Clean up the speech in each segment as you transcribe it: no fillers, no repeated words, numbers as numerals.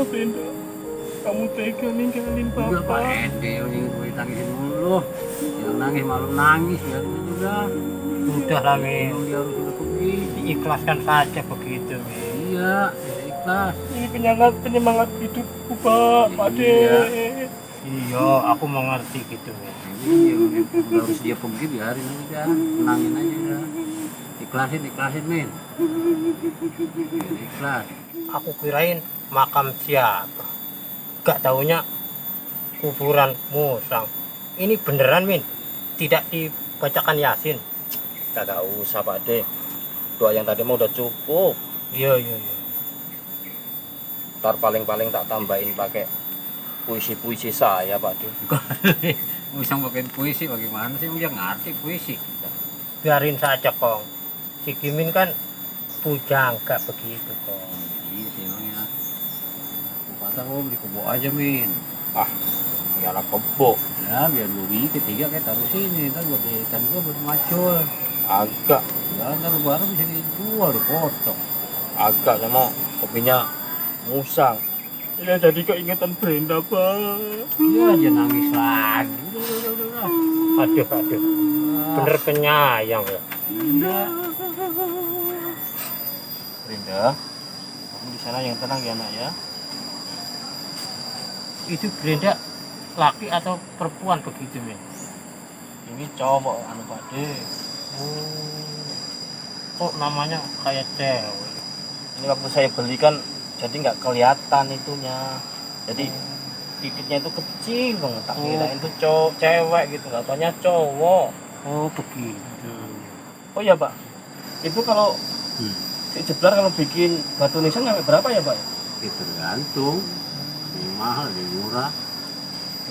Brenda, kamu tega ninggalin papa. Udah Pak Ende, gue tangisin dulu. Yang nangis malu nangis ya udah. Udah lah, Min. Dia harus udah pergi. Diikhlaskan saja begitu, Min. Iya, ikhlas. Ini penyemangat hidupku, Pak De. Iya, aku mengerti gitu, Min. Iya, udah harus dia pergi biarin aja, tenangin aja udah. Ikhlasin, Min. Ikhlas. Aku kirain makam siapa. Gak taunya kuburan musang. Ini beneran, Min? Tidak dibacakan Yasin? Kagak usah, Pak De. Doa yang tadi mah udah cukup. Iya. Ntar paling-paling tak tambahin pakai puisi-puisi saya, Pak De. Musang pakai puisi bagaimana sih? Dia ngerti puisi. Biarin saja, Kong. Si Kimin kan pujangga begitu, Kong. Iya sih emangnya. Kata lo beli kebo aja, Min. Ya anak kebo. Ya biar 2 biji, 3 kayak taruh sini. Ntar buat ikan gua buat macul. Agak, Ya ntar lebaran bisa dijual, dipotong. agak sama kopinya musang. Ya jadi keingetan Brenda, Pak. Iya dia nangis lagi. Udah. Aduh. Bener penyayang ya. Iya. Brenda, kamu di sana yang tenang ya, Nak ya. Itu Brenda laki atau perempuan begitu, Min? Ini cowok anu Pak De. Kok namanya kayak cewek? Ini waktu saya beli kan jadi nggak kelihatan itunya. Jadi titiknya itu kecil banget. Tak kirain itu cewek gitu, nggak taunya cowok. Oh begitu. Oh iya, Pak. Itu kalau si Jeblar kalau bikin batu nisan sampai berapa ya, Pak? Itu tergantung. Ini mahal, ini murah.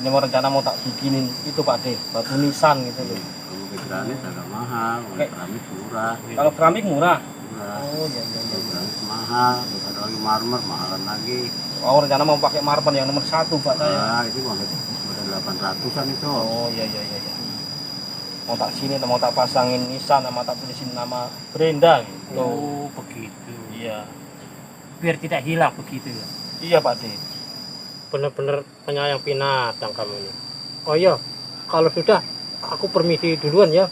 Ini mau rencana mau tak bikinin itu, Pak De, batu nisan gitu loh. Kalau ke granit agak mahal, kalau keramik murah. Kalau keramik murah. Murah. Oh iya. Kalau granit mahal, kalau ada lagi marmer mahalan lagi. Oh, rencana mau pakai marpen yang nomor 1 Pak saya. Nah, itu udah 800-an itu. Oh iya iya iya. Mau tak sini, mau tak pasangin nisan, sama tak tulisin nama Brenda gitu. Oh, begitu. Iya. Biar tidak hilang begitu ya. Iya Pak De. Benar-benar penyayang binatang kamu ini. Oh iya, kalau sudah aku permisi duluan ya.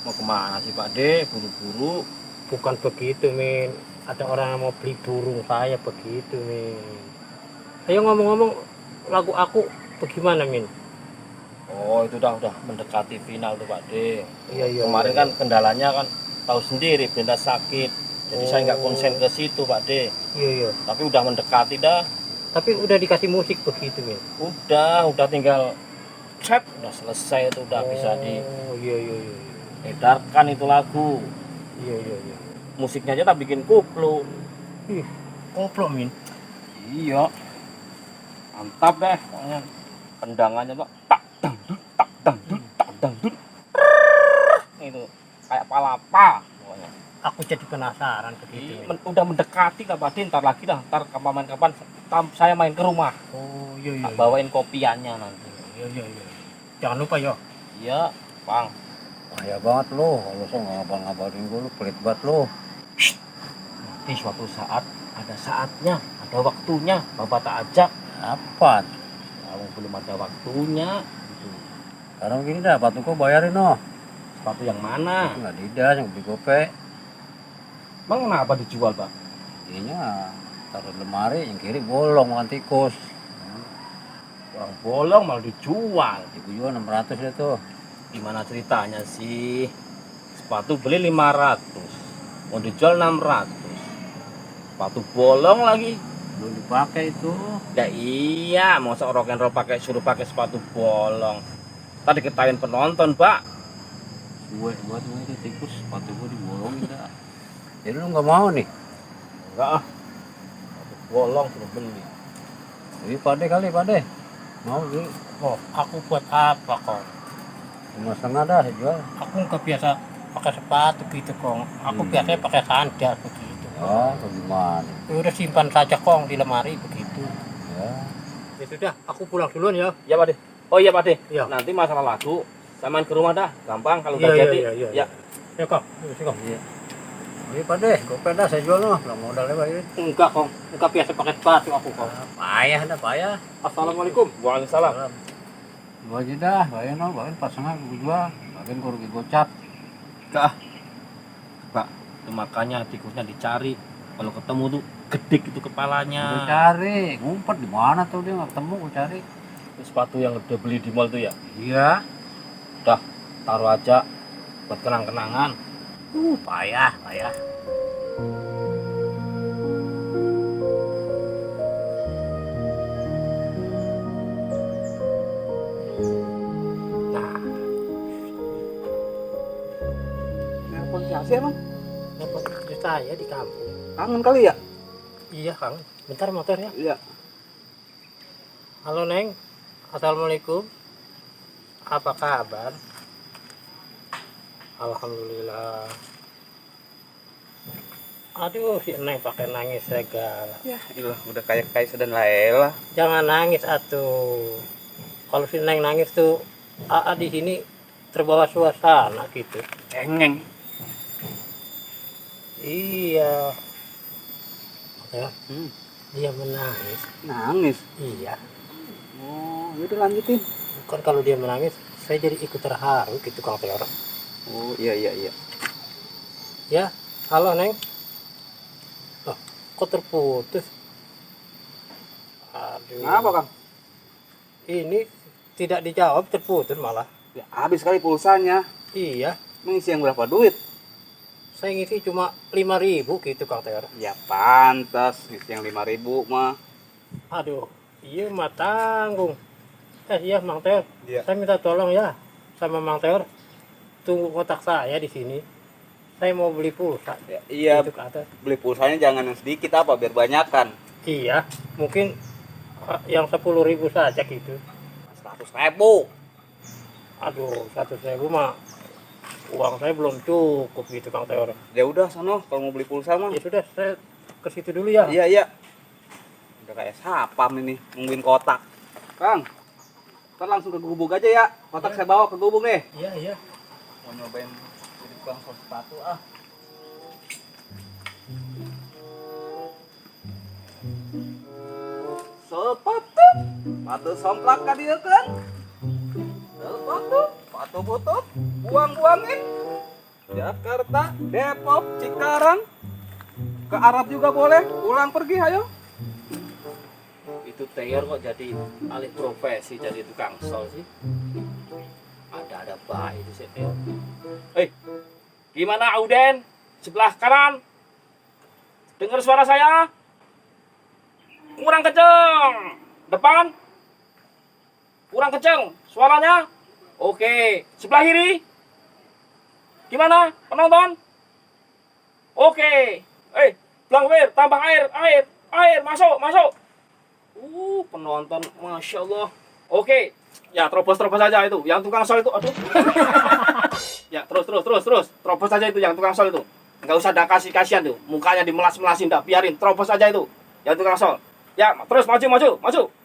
Mau kemana sih Pak De? Buru-buru. Bukan begitu, Min. Ada orang yang mau beli burung saya begitu, Min. Ayo ngomong-ngomong, lagu aku bagaimana, Min? Oh itu udah mendekati final tuh Pak De. Iya iya. Kemarin kan kendalanya kan tahu sendiri Brenda sakit. Jadi saya nggak konsen ke situ Pak De. Iya iya. Tapi udah mendekati dah. Tapi udah dikasih musik begitu, Min. Udah tinggal chat, udah selesai itu udah bisa Oh iya iya iya. diedarkan itu lagu. Iya iya iya. Musiknya aja tak bikin koplo. Ih, koplo, Min. Iya. Mantap deh pokoknya. Tendangannya tuh tak dangdut tak dangdut tak dangdut. Itu kayak palapa pokoknya. Aku jadi penasaran begitu. Min. Udah mendekati lah Pak De, ntar lagi dah, ntar kapan saya main ke rumah. Oh iya iya. Tak bawain kopiannya nanti. Iya iya iya. Jangan lupa ya. Iya, Bang. Bahaya banget lo, kalau saya nggak ngabal-ngabalin gue, lo pelit banget lo. Nanti suatu saat ada saatnya, ada waktunya. Bapak tak ajak. Apa? Kamu belum ada waktunya. Gitu. Sekarang gini dah, patu kau bayarin no. Sepatu yang mana? Nggak didas, yang beli gope. Bang kenapa dijual Bang? Ininya taruh di lemari, yang kiri bolong makan tikus. Orang bolong malah dijual. Ibu jual 600 ya tuh. Gimana ceritanya sih? Sepatu beli 500, mau dijual 600. Sepatu bolong lagi. Belum dipakai itu. Ya iya, mau seorang rock and roll suruh pakai sepatu bolong. Tadi ketahuin penonton, Pak. Buat itu tikus, sepatu gue dibolongin dah. Jadi lu nggak mau nih? Enggak ah. Sepatu bolong suruh beli. Jadi pade kali pade. Mau beli? Oh, aku buat apa kok? 5,5 dah saya jual. Aku nggak biasa pakai sepatu gitu kong. Aku biasanya pakai sandal begitu. Ya, bagaimana? Udah simpan saja kong di lemari begitu. Ya. Ya sudah, aku pulang duluan ya. Ya, Pak De. Oh iya, Pak De. Iya. Nanti masalah lagu saya main ke rumah dah. Gampang kalau Iya, udah iya, jadi. iya, iya. Ya. Ya kong, kong. Iya. Ini pade, gope dah saya jual loh. Nggak modal ya ini. Enggak kong, enggak biasa pakai sepatu aku kong. Payah dah payah. Assalamualaikum. Waalaikumsalam. Gua aja dah, bayarin no, bayarin 4,5 gue jual. Bagian gue rugi gocap. Enggak. Pak, itu makanya tikusnya dicari. Kalau ketemu tuh gede itu kepalanya. Gue cari, ngumpet di mana tuh dia nggak ketemu gue cari. Itu sepatu yang udah beli di mall tuh ya. Iya. Udah taruh aja buat kenang-kenangan. Payah, payah. Nah, Nelpon si Asia bang, Dapat istri saya di kampung. kangen kali ya? Iya kang, bentar motor ya. Iya. Halo Neng, assalamualaikum. Apa kabar? Alhamdulillah. Aduh, si Neng pakai nangis segala. Ya, ilah udah kayak Kaisa dan Laila. Jangan nangis atuh. Kalau si Neng nangis tuh, Aa di sini terbawa suasana gitu. Cengeng. Iya. Ya, dia menangis. Nangis. Iya. Oh, yaudah lanjutin. Bukan kalau dia menangis, saya jadi ikut terharu gitu Kang Teor. Oh, iya. Ya, halo Neng. Loh, kok terputus? Aduh. Kenapa kang? Ini tidak dijawab, terputus malah. Ya, habis kali pulsanya. Iya, Mengisi yang berapa duit? saya ngisi cuma 5.000 gitu Kang Teor. Ya pantas, ngisi yang 5.000 mah. Aduh, iya mah tanggung. Iya Mang Teor, Iya. saya minta tolong ya sama Mang Teor. Tunggu kotak saya di sini. Saya mau beli pulsa. Ya, iya, Itu ke atas. beli pulsanya jangan yang sedikit apa, biar banyakan. Iya, mungkin yang 10.000 saja gitu. 100.000. Aduh, 100.000 mah uang saya belum cukup gitu Kang Teor. Ya udah sono, kalau mau beli pulsa mah. Ya sudah, saya ke situ dulu ya. Iya. Udah kayak sapam ini, nungguin kotak. Kang, ntar langsung ke gubuk aja ya. Kotak saya bawa ke gubuk nih. Iya, iya. Mau nyobain jadi tukang sol sepatu ah. Sepatu somplak ka dia kan? Sepatu butut, buang-buangin. Jakarta, Depok, Cikarang, ke Arab juga boleh, pulang pergi ayo. Itu Teor kok jadi alih profesi jadi tukang sol sih. Ada baik itu si Teor. Gimana Auden? Sebelah kanan. Dengar suara saya? Kurang kenceng. Depan. Kurang kenceng suaranya. Oke, sebelah kiri. Gimana penonton? Oke. Belang wir, tambah air, masuk. Penonton, masya Allah. Oke, ya terobos aja itu. Yang tukang sol itu, aduh. Ya terus. Terobos aja itu yang tukang sol itu. Nggak usah ada kasihan tuh. Mukanya dimelas-melasin, dah biarin. Terobos aja itu. Yang tukang sol. Ya terus maju.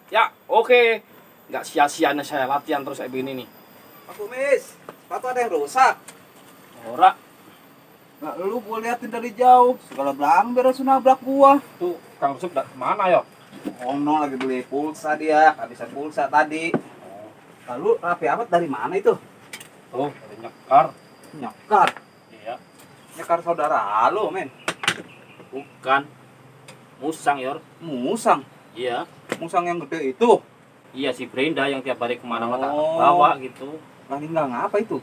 Ya oke. Nggak sia-sianya saya latihan terus kayak begini nih. Pak Kumis, sepatu ada yang rusak. Ora, Nah, lu gua liatin dari jauh. Segala belang beres nabrak gua. tuh Kang Rusuk mana ya? Ono lagi beli pulsa dia, kehabisan pulsa tadi. Lalu Raffi Ahmad dari mana itu? Tuh, ada nyekar. Nyekar. Iya. Nyekar saudara lu, men. Bukan. Musang, Yor. Musang. Iya. Musang yang gede itu. Iya, si Brenda yang tiap hari kemana-mana Oh. bawa gitu. Lagi nggak ngapa itu?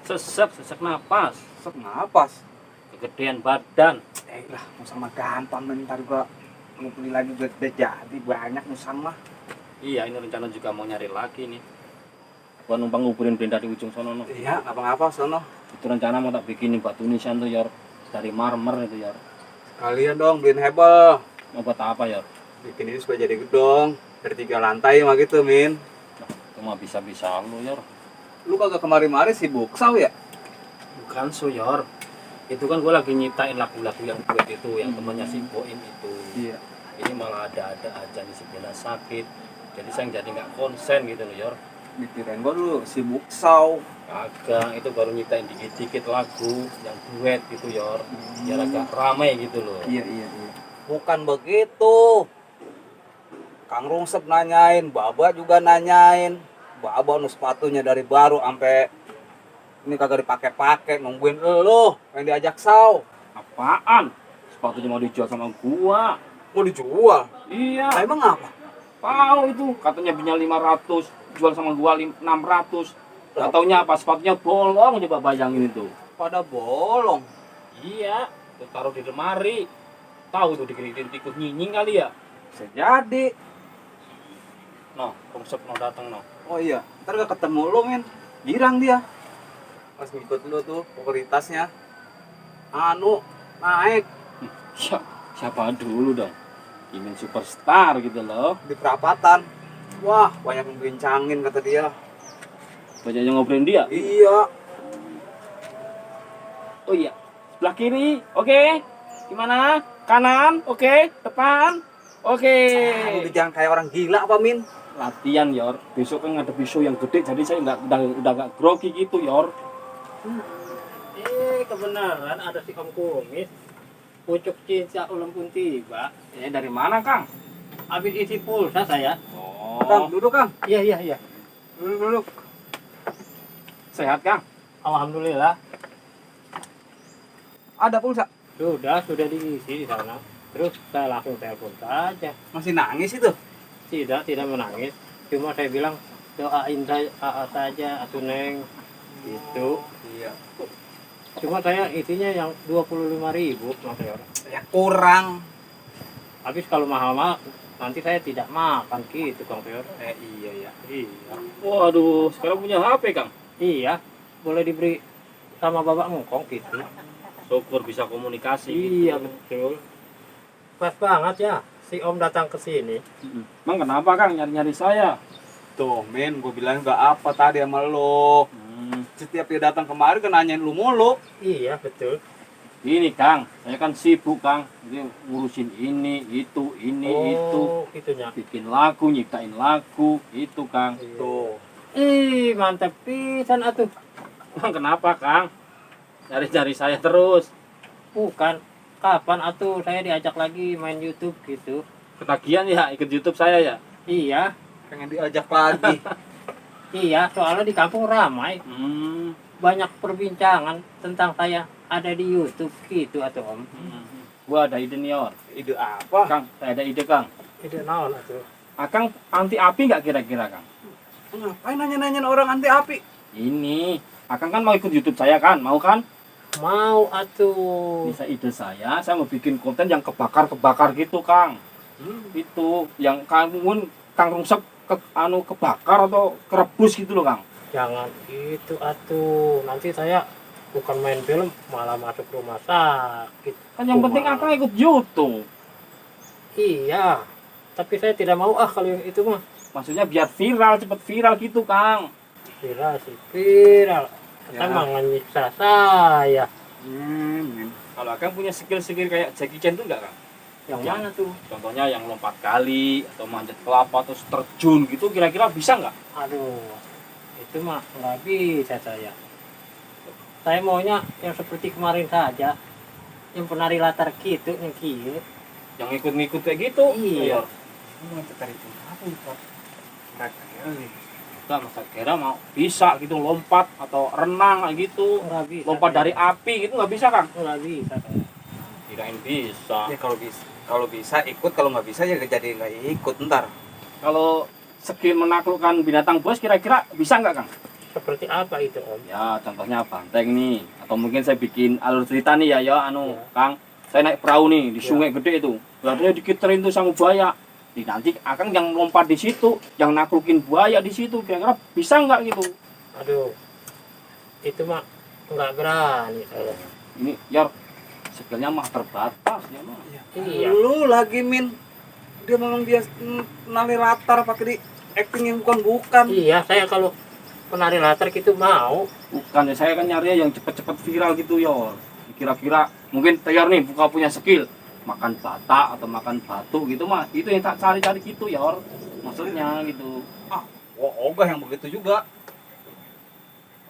Sesek napas. Sesek napas. Kegedean badan. Lah, musang mah gampang, men. Ntar gua ngumpulin lagi udah jadi banyak musang mah. Iya, ini rencana juga mau nyari lagi nih. Gua numpang nguburin Brenda di ujung sono. No. Iya, ngapa-ngapa sono. Itu rencana mau tak bikinin batu nisan tuh, Yor. Dari marmer itu, Yor. Kalian dong beliin hebel. Mau buat apa, Yor? Bikin ini supaya jadi gedong. Dari 3 lantai mah gitu, Min. Nah, itu mah bisa-bisa lu, Yor. Lu kagak kemari-mari sibuk saw ya? Bukan so, Yor. Itu kan gua lagi nyitain lagu-lagu yang duet itu, yang temannya si Boim itu. Iya. Ini malah ada aja nih si Brenda sakit. Jadi saya jadi nggak konsen gitu loh, Yor. Dikirain gua dulu sibuk saw. Agak, itu baru nyitain dikit-dikit lagu yang duet gitu, Yor. Biar agak ramai gitu loh. Iya. Bukan begitu. Kang Rungsep nanyain, Baba juga nanyain. Baba nu sepatunya dari baru sampai ini kagak dipakai-pakai, nungguin lo yang diajak saw. Apaan? Sepatunya mau dijual sama gua. Mau dijual? Iya. Nah, emang apa? Tahu itu, katanya punya 500, jual sama gua 600. Gak taunya apa, sepatunya bolong, coba bayangin itu. Pada bolong. Iya, tuh taruh di lemari. Tahu tuh dikiritin tikus nyinying kali ya. Bisa jadi. No, konsep mau datang no. Oh iya, ntar gak ketemu lo, men. Girang dia. Pas ngikut lu tuh, popularitasnya. Naik. Siapa dulu dong? Ingin superstar gitu loh. Di perapatan. Wah, banyak yang bincangin kata dia. Banyak yang ngobrolin dia. Iya. Oh iya, sebelah kiri, oke. Gimana? Kanan, oke. Depan, oke. Udah jangan kayak orang gila apa, Min? Latihan, Yor. Besok kan ada show yang gede, jadi saya udah nggak grogi gitu, Yor. Kebenaran ada si Om Kumis. Pucuk cinta ulang pun tiba. Dari mana, Kang? Habis isi pulsa saya. Kang, duduk, Kang. Iya. Duduk. Sehat, Kang? Alhamdulillah. Ada pulsa. Sudah diisi di sana. Terus saya langsung telepon saja. Masih nangis itu? Tidak menangis. Cuma saya bilang doain saya saja atuh Neng. Gitu. Iya. Cuma saya isinya yang 25.000 Mas Yor. Ya kurang. Habis kalau mahal-mahal nanti saya tidak makan gitu Kang Yor. Iya. Iya. Waduh, sekarang punya HP, Kang? Iya. Boleh diberi sama Bapak Ngkong gitu. Syukur bisa komunikasi. Iya betul. Pas banget ya si Om datang ke sini. Emang kenapa, Kang, nyari-nyari saya? Tuh, Min, gue bilang gak apa tadi sama lo. Setiap dia datang kemari kan nanyain lu mulu. Iya betul. Ini Kang, saya kan sibuk Kang. Ini ngurusin ini, itu, itu. Gitunya. Bikin lagu, nyiptain lagu, itu Kang. Tuh. Ih, mantap pisan atuh. Bang, kenapa Kang? Cari-cari saya terus. Bukan. Kapan atuh saya diajak lagi main YouTube gitu? Ketagihan ya ikut YouTube saya ya? Iya. Pengen diajak lagi. Iya, soalnya di kampung ramai. Hmm. Banyak perbincangan tentang saya ada di YouTube gitu atau Om. Gua ada ide nih, Or. Ide apa? Kang, saya ada ide Kang. Ide naon atuh? Akang anti api nggak kira-kira Kang? Ngapain nanya-nanyain orang anti api? Ini, Akang kan mau ikut YouTube saya kan? Mau kan? Mau atuh. Bisa ide saya mau bikin konten yang kebakar-kebakar gitu Kang. Itu, yang Kang Rungsep kebakar atau kerebus gitu loh Kang. Jangan itu atuh. Nanti saya bukan main film malah masuk rumah sakit. Kan yang penting Kumaha. Akang ikut YouTube. Iya. Tapi saya tidak mau kalau yang itu mah. Maksudnya biar viral, cepet viral gitu Kang. Viral sih viral. Ya. Emang menyiksa saya. Kalau Akang punya skill-skill kayak Jackie Chan tuh enggak Kang? Yang mana tuh? Contohnya yang lompat kali, atau manjat kelapa, atau terjun gitu, kira-kira bisa nggak? Aduh. Itu mah nggak bisa saya. Saya maunya yang seperti kemarin saja. Yang penari latar gitu, yang kiri. Yang ngikut-ngikut kayak gitu? Iya. Tertarik apa itu? Enggak, masa kira mau bisa gitu lompat atau renang kayak gitu. Nggak bisa. Lompat dari api gitu nggak bisa Kang? Nggak bisa. Saya. Kirain bisa. Ya kalau bisa ikut, kalau nggak bisa ya jadi nggak ikut ntar. Kalau skill menaklukkan binatang buas kira-kira bisa nggak Kang? Seperti apa itu Om? Ya contohnya banteng nih, atau mungkin saya bikin alur cerita nih ya Ya. Kang. Saya naik perahu nih di Ya. sungai gede itu. Berarti dikiterin tuh sama buaya. Nanti Akang yang lompat di situ, yang naklukin buaya di situ, kira-kira bisa nggak gitu? Aduh. Itu mah nggak berani saya. Ini ya skillnya mah terbatas ya mah. Iya. Lu lagi Min. Dia memang dia nali latar pakai di acting yang bukan. Iya, saya kalau penari latar gitu mau. Bukan ya, saya kan nyarinya yang cepet-cepet viral gitu Yor. Kira-kira mungkin Tayar nih buka punya skill makan bata atau makan batu gitu mah, itu yang tak cari-cari gitu Yor. Maksudnya gitu. Ogah yang begitu juga.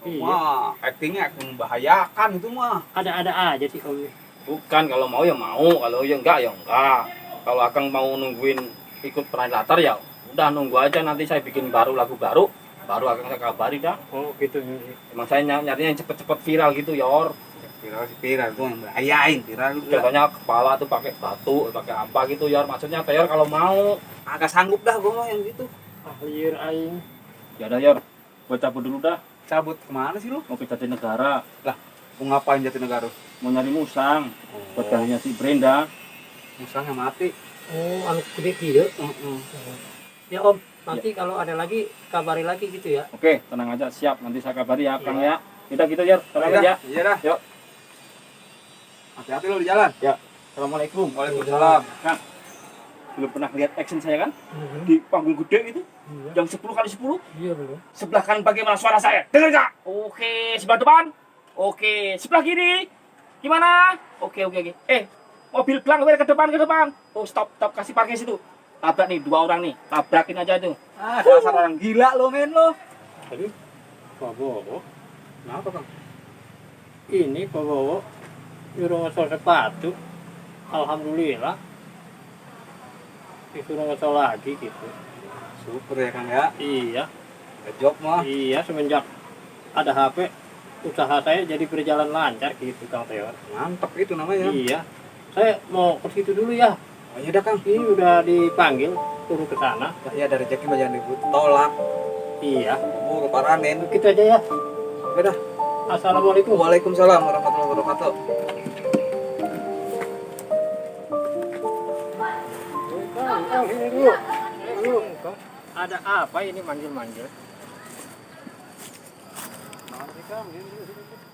Iya. Wah, actingnya acting membahayakan itu mah. Ada-ada aja sih Om. Bukan, kalau mau ya mau, kalau ya enggak ya enggak. Kalau Akang mau nungguin ikut penari latar ya udah nunggu aja, nanti saya bikin lagu baru Akang saya kabari dah. Oh gitu. Emang saya nyarinya yang cepet-cepet viral gitu Yor. Viral itu yang bahayain viral itu. Contohnya kepala tuh pakai batu, pakai apa gitu Yor. Maksudnya Tayar kalau mau. Agak sanggup dah gua mah yang gitu. Ahlir aing. Ya udah Yor, gua cabut dulu dah. Cabut kemana sih lu? Mau ke Jatinegara, Mau ngapain Jatinegara? mau nyari musang buat kalinya si Brenda. Musangnya mati. Oh, anu gede gitu. Heeh. Ya Om, nanti kalau ada lagi kabari lagi gitu ya. Oke, tenang aja, siap. Nanti saya kabari ya, Kang ya. Kita gitu Yor, selamat ya. Iya dah. Yuk. Hati-hati lu di jalan. Assalamualaikum. Waalaikumsalam. Kang, belum pernah lihat action saya kan? Di panggung gede itu, Iya. yang 10x10. Iya belum. Sebelah kanan bagaimana suara saya? Dengar nggak? Oke, sebelah depan. Oke, sebelah kiri. Gimana? Oke. Mobil pelang ke depan. Oh, stop, kasih parkir situ. Tabrak nih, 2 orang nih. Tabrakin aja tuh. Dasar orang gila lo men lo. Aduh. Pak Bowo. Kenapa, Kang? Ini Pak Bowo nyuruh ngosol sepatu. Alhamdulillah. Disuruh ngosol lagi gitu. Super ya, Kang ya. Iya. Job mah. Iya, semenjak ada HP usaha saya jadi berjalan lancar gitu Kang Teor. Mantap itu namanya. Iya. Saya mau ke situ dulu ya. Oh iya dah, Kang. Ini udah dipanggil turun ke sana. Ya ada rezeki mah jangan ditolak. Iya. Mau keparanin. Gitu aja ya. Oke dah. Assalamualaikum. Waalaikumsalam warahmatullahi wabarakatuh. Kang, ini dulu. Kang, ada apa ini manggil-manggil?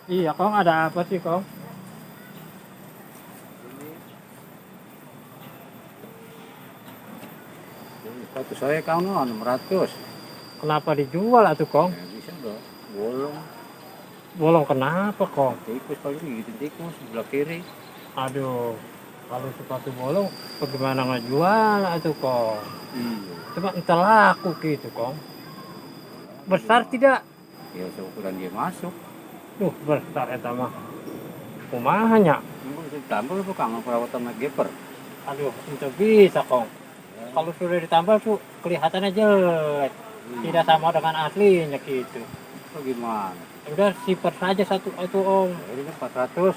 Iya, Kong, ada apa sih, Kong? Sepatu saya kau 600. Kenapa dijual atuh, Kong? Ya, bisa dong. Bolong. bolong kenapa kong? Tikus kali gitu, tikus sebelah kiri. Aduh, kalau sepatu bolong bagaimana ngejual itu kong? Iya. Coba entar laku gitu kong. Besar tidak? Ya seukuran dia masuk. Duh, besar eta mah. Kumahanya? Enggak bisa ditambal bukan perawatan MacGyver. Aduh, itu bisa kong. Kalau sudah ditambal tuh kelihatannya jelek. Tidak sama dengan aslinya gitu. Oh, gimana? Udah simpan saja satu itu om. Ini kan 400.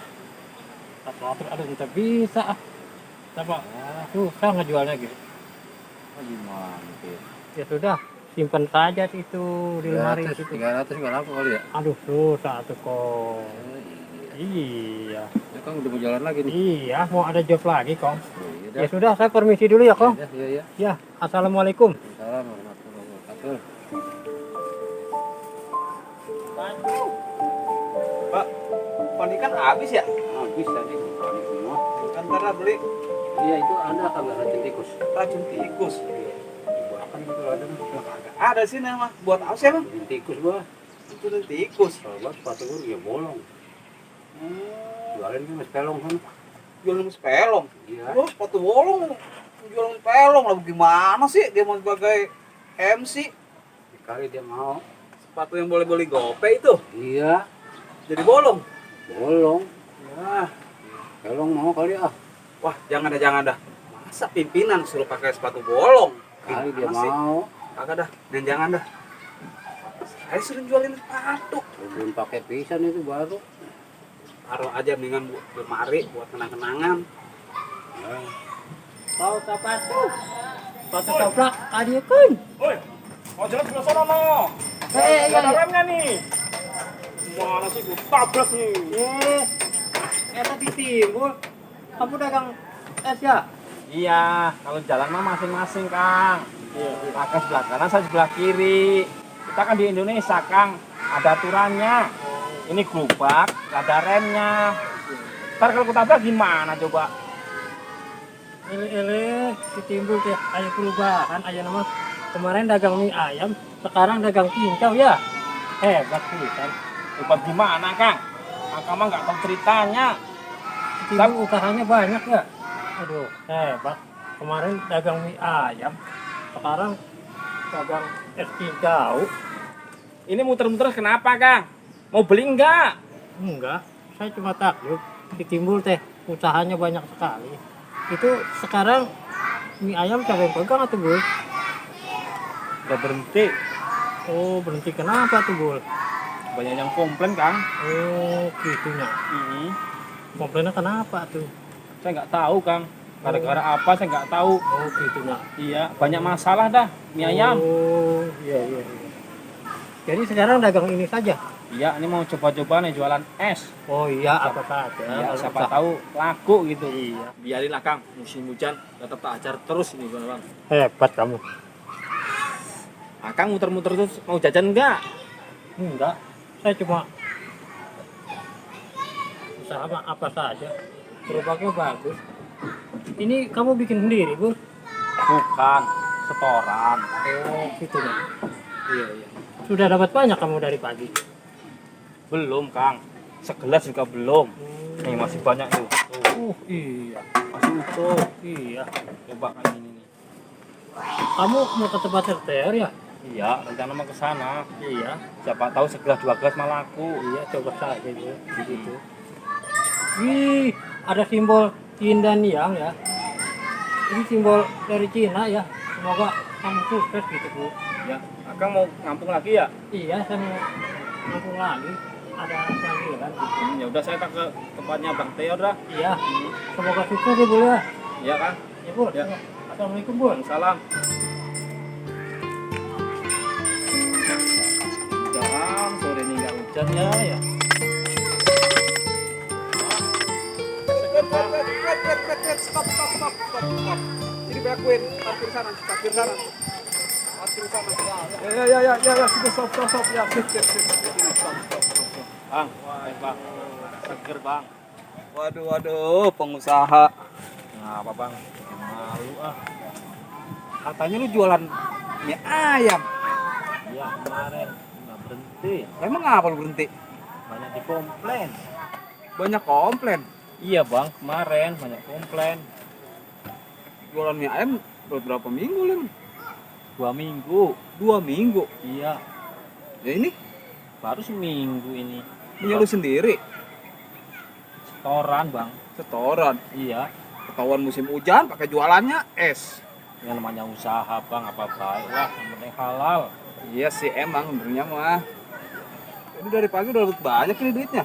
400 aduh tidak bisa ah. Coba susah ngejualnya gitu. Oh, gimana sih? Ya sudah, simpan saja itu di lemari 300, situ. 300 nggak laku kali ya? Aduh susah tuh kong. Iya. Iya. Ya kan udah mau jalan lagi nih. Iya, mau ada job lagi kong. Oh, iya Ya dah. sudah, saya permisi dulu ya kong. Iya, iya. Ya, assalamualaikum. Assalamualaikum warahmatullahi wabarakatuh. Pak, panik kan habis ya? Habis tadi panik semua. Kan ntar beli Iya, itu ada kagak racun tikus? racun tikus. Bahkan itu ada nih. Kagak ada sih nama. Buat apa sih emang? Racun tikus bah. Itu dari tikus. Kalau buat sepatu gue dia bolong. Jualin kan sepelong kan. Jualan sepelong. Iya. Oh, sepatu bolong. Jualan sepelong lah gimana sih? Dia mau sebagai MC. Sekali dia mau. Sepatu yang boleh beli gope itu. Iya. Jadi bolong. Bolong. Ya. Pelong mau kali ah. Wah, jangan dah. Masa pimpinan suruh pakai sepatu bolong? Kali dia Gimana sih? mau. Kagak dah, dan jangan dah. Saya sering jualin sepatu. Belum pakai pisan itu baru. Taruh aja mendingan lemari buat kenang-kenangan. Mau sepatu? Sepatu coplak, adik kun. Woi, mau jalan sebelah sana no. Iya. Ada remnya nih. Mana sih gue tabrak nih. Eta ditimbul. Kamu dagang es ya? Iya, kalau jalan mah masing-masing, Kang. Kakak sebelah kanan, saya sebelah kiri. Kita kan di Indonesia, Kang. Ada aturannya. Ini gerobak, ada remnya. Ntar kalau ketabrak gimana coba? Ele ditimbul teh aya perubahan aya nama kemarin dagang mie ayam sekarang dagang cincau ya hebat pisan Hebat gimana, Kang? Kakak mah nggak tahu ceritanya. ditimbul usahanya banyak ya aduh hebat kemarin dagang mie ayam sekarang dagang es cincau Ini muter-muter kenapa, Kang? Mau beli enggak? enggak saya cuma takjub ditimbul teh usahanya banyak sekali itu sekarang mie ayam siapa yang pegang atau Bul? Udah berhenti. Oh berhenti kenapa tuh Bul? Banyak yang komplain, Kang. Oh gitunya komplainnya kenapa tuh? Saya nggak tahu, Kang. Gara-gara apa saya nggak tahu. Oh gitunya. Iya, banyak masalah dah mie ayam. Oh iya. Jadi sekarang dagang ini saja? Iya, ini mau coba-coba nih jualan es. Oh iya apa saja. Iya, Kalau siapa usaha- tahu laku gitu. Iya. Biarinlah, Kang. Musim hujan tetap tak ajar terus ini, Bang. Hebat kamu. Kang muter-muter terus mau jajan enggak? Enggak. Saya cuma usaha mah apa saja. Gerobaknya bagus. Ini kamu bikin sendiri, Bu? Bukan, setoran. Oh gitu ya. Iya. Sudah dapat banyak kamu dari pagi. Belum, Kang. Segelas juga belum. Nih masih banyak tuh. Tuh, Iya. masih utuh. Iya. Coba kan ini nih. Kamu mau ke tempat serter ya? Iya, rencana mau ke sana. Iya. Siapa tahu segelas dua gelas malah laku. Iya, coba saja Bu. Begitu. Wih, ada simbol Yin dan Yang ya. Ini simbol dari Cina ya. Semoga kamu sukses gitu Bu. Ya, Akang mau ngampung lagi ya? Iya, saya mau ngampung lagi. Ada panggilan. Ya udah saya ke tempatnya Bang Teo dah. Iya, semoga sukses ya Bu ya. Iya, Kang. Ya Bu. Ya. Assalamualaikum Bu. Salam. Jangan sore ini nggak hujan ya. Stop. Jadi belakuin, parkir sana. Parkir sana. Ya, sudah stop. Ya, stop. Bang, Bang. Seger, Bang. Waduh, pengusaha. Nah, apa, Bang? Bikin malu ah. Katanya lu jualan mie ayam. Iya, kemarin nggak berhenti. Emang apa lu berhenti? banyak dikomplain. Banyak komplain. Iya bang, kemarin banyak komplain. Jualan mie ayam berapa minggu, Lim? 2 minggu. 2 minggu. Iya, Ya ini baru seminggu ini. punya lu sendiri. Setoran bang. Setoran. Iya, Ketahuan musim hujan pakai jualannya es. yang namanya usaha bang, apa baik lah, yang penting halal. Iya sih emang benernya mah. Ini dari pagi udah dapat banyak ini duitnya.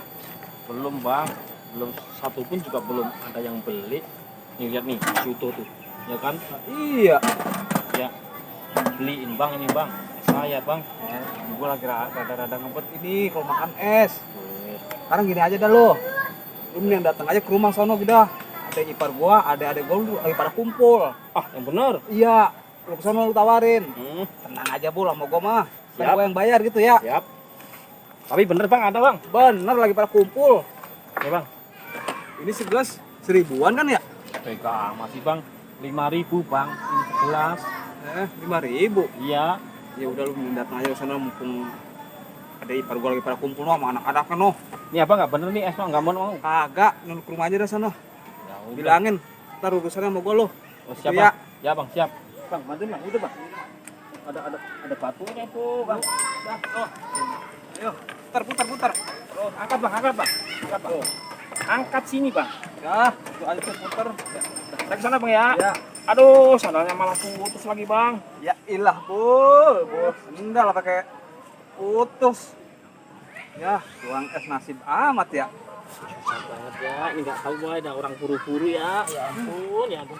Belum bang, belum satu pun juga belum ada yang beli. Nih lihat nih, Suto tuh, ya kan? Iya. Ya, beliin bang ini bang, saya bang. Gue lagi rada-rada ngebet ini kalau makan es. Wih, Sekarang gini aja dah lo. Lu mending datang aja ke rumah sono gitu. Ada ipar gua, ada gua lu lagi pada kumpul. ah yang bener. Iya, lu ke sono lu tawarin. Tenang aja Bu, sama gua mah. Kan Siap. gua yang bayar gitu ya. Siap. Tapi bener bang, ada bang. Bener lagi pada kumpul. Ya bang. Ini segelas 1000-an kan ya? Tega amat sih bang. 5.000 bang, ini segelas. 5.000. Iya. Ya udah lu mending datang aja ke sono mumpung ada ipar gua lagi pada kumpul sama anak-anak kan noh. Ini apa nggak bener nih es bang, nggak mau. Kagak, lu ke rumah aja dah sono. Ya udah. Bilangin, ntar urusannya sama gua lo. Oh, siap Iya. bang. Ya bang, siap. Bang, bantuin bang, udah bang. Ada batunya tuh bang. Dah, oh. Ayo, putar. Oh, angkat bang, angkat bang. Angkat bang. Angkat sini bang. Ya, itu aja putar. Saya kesana bang ya. Ya. Aduh, sandalnya malah putus lagi bang. Ya ilah bul, sendal pakai putus. Ya, tuang es nasib amat ya. Susah banget ya, ini nggak tahu wah ada orang buru-buru ya. Ya ampun, ya ampun.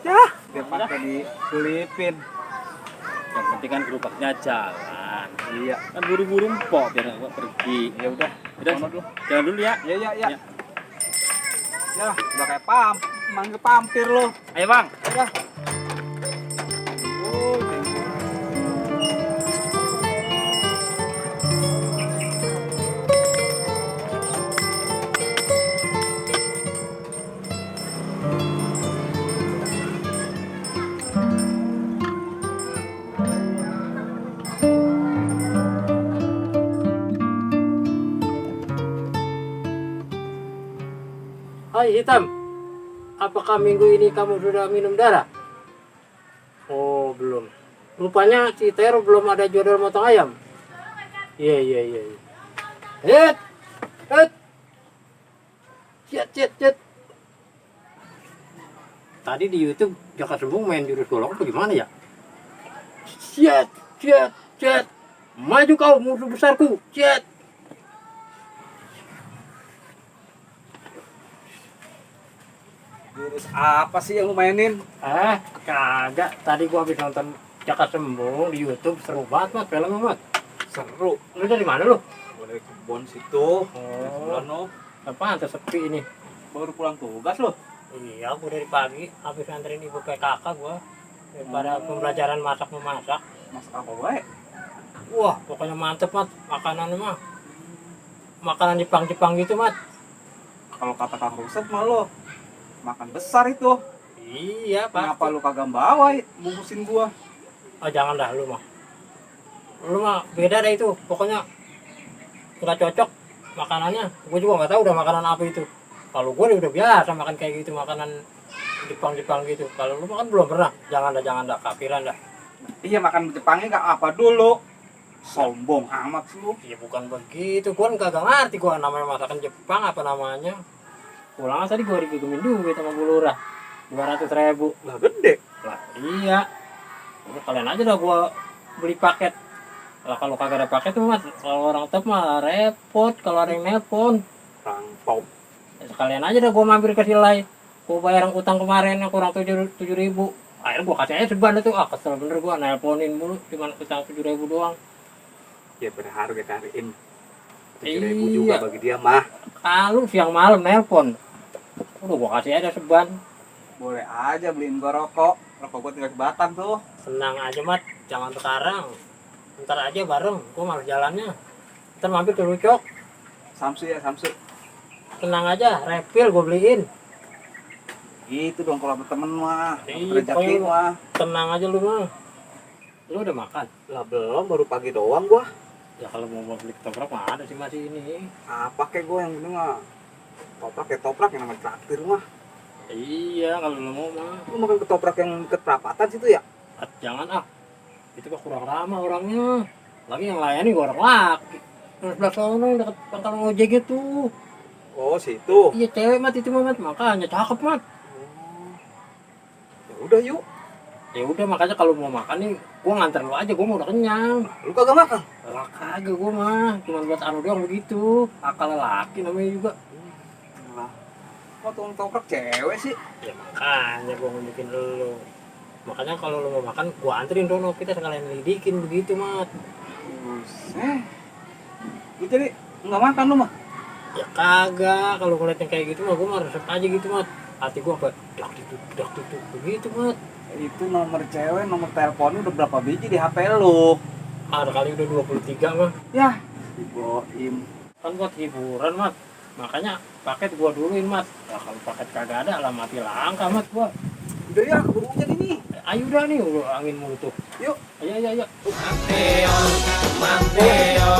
Ya, dia pakai diselipin. Yang penting kan gerobaknya jalan. Iya. Kan buru-buru mpok biar nggak pergi. Ya udah, Udah, jalan dulu ya. Ya. Ya. Ya, udah kayak manggil pampir lo. Ayo bang. Ya. Oh, Hai Hitam, apakah minggu ini kamu sudah minum darah? Oh belum. Rupanya si Tero belum ada jodoh motong ayam. Iya. Hit. Cet. Tadi di YouTube Jaka Sembung main jurus golong apa gimana ya? Cet. Maju kau musuh besarku. Cet. jurus apa sih yang lu mainin? Kagak. Tadi gua habis nonton Jaka Sembung di YouTube, seru banget mat filmnya mat. Seru. Lu dari mana lu? Gua dari kebun situ. Bulan lo. Apaan sepi ini? Baru pulang tugas lo. Iya, gua dari pagi habis nganterin ibu ke kakak gua daripada pembelajaran memasak. Masak apa baik? Wah, pokoknya mantep mat makanannya mah. Makanan Jepang gitu mat. Kalau kata Kang Rusep mah lo makan besar itu. Iya, Pak. Kenapa lu kagak bawa bungkusin gua? Oh, jangan dah lu mah. Lu mah beda deh itu. Pokoknya nggak cocok makanannya. Gua juga nggak tahu udah makanan apa itu. Kalau gua udah biasa makan kayak gitu, makanan Jepang gitu. Kalau lu makan belum pernah. Jangan dah kafiran dah. Iya makan Jepangnya nggak apa dulu. Sombong amat lu. Ya bukan begitu, gua kan kagak ngerti gua namanya masakan Jepang apa namanya. Pulang tadi gua dipinjemin duit sama Bu Lurah 200.000. Lah gede. Lah iya. Udah kalian aja dah gua beli paket. Lah kalau kagak ada paket tuh mas, kalau orang tep mah repot kalau ada yang nelpon. Rangpau. Ya, sekalian aja dah gua mampir ke Silai. Gua bayar utang kemarin yang kurang 7.000. Akhirnya gua kasih aja seban itu. Kesel bener gua nelponin mulu cuman utang 7.000 doang. Ya berharga kariin. 7.000 Iya. juga bagi dia mah. Kalau siang malam nelpon. Udah gua kasih aja seban. Boleh aja beliin gua rokok. Rokok gua tinggal sebatang tuh. Senang aja mat, jangan sekarang. Ntar aja bareng, gua malas jalannya. Ntar mampir ke Lucok. Samsu ya Samsu. Tenang aja, refill gua beliin. Gitu dong kalau temen mah. Iya, Rezeki pokoknya mah. tenang aja lu mah. Lu udah makan? Lah belum baru pagi doang gua. Ya kalau mau beli ketoprak mah ada sih masih ini. Apa kek gue yang ini mah? Toprak ya toprak yang namanya traktir mah. Iya kalau lo mau mah. Lu makan ketoprak yang deket perapatan situ ya? Jangan ah. Itu mah kurang ramah orangnya. Lagi yang layani gua orang laki. Terus sebelah sono dekat pangkalan ojek itu. Oh situ. Iya cewek mat itu mat, makanya cakep mat. Ya udah yuk. Ya udah makanya kalau mau makan nih, gua nganter lu aja, gua mau udah kenyang. Lu kagak makan? Lah kagak gua mah, cuma buat anu doang begitu. Akal laki namanya juga. Lah. Kok tukang toprak cewek sih? Ya makanya gua ngomongin lu. Makanya kalau lu mau makan, gua anterin dono, kita sekalian lidikin begitu mat. Buset. Lu jadi nggak makan lu mah? Ya kagak, kalau ngeliat yang kayak gitu mah gua mah resep aja gitu mat. Hati gua apa? Dak tutup begitu mat. Itu nomor cewek, nomor teleponnya udah berapa biji di HP lu? Ada kali udah 23 mah. Ya, diboim. Kan buat hiburan mat. Makanya paket gua duluin mat. Ya kalau paket kagak ada lah mati langka mat gua. Udah ya, keburu hujan ini. Ayo udah nih, udah angin mulu tuh. Yuk. Ayo. Mateo, Mateo.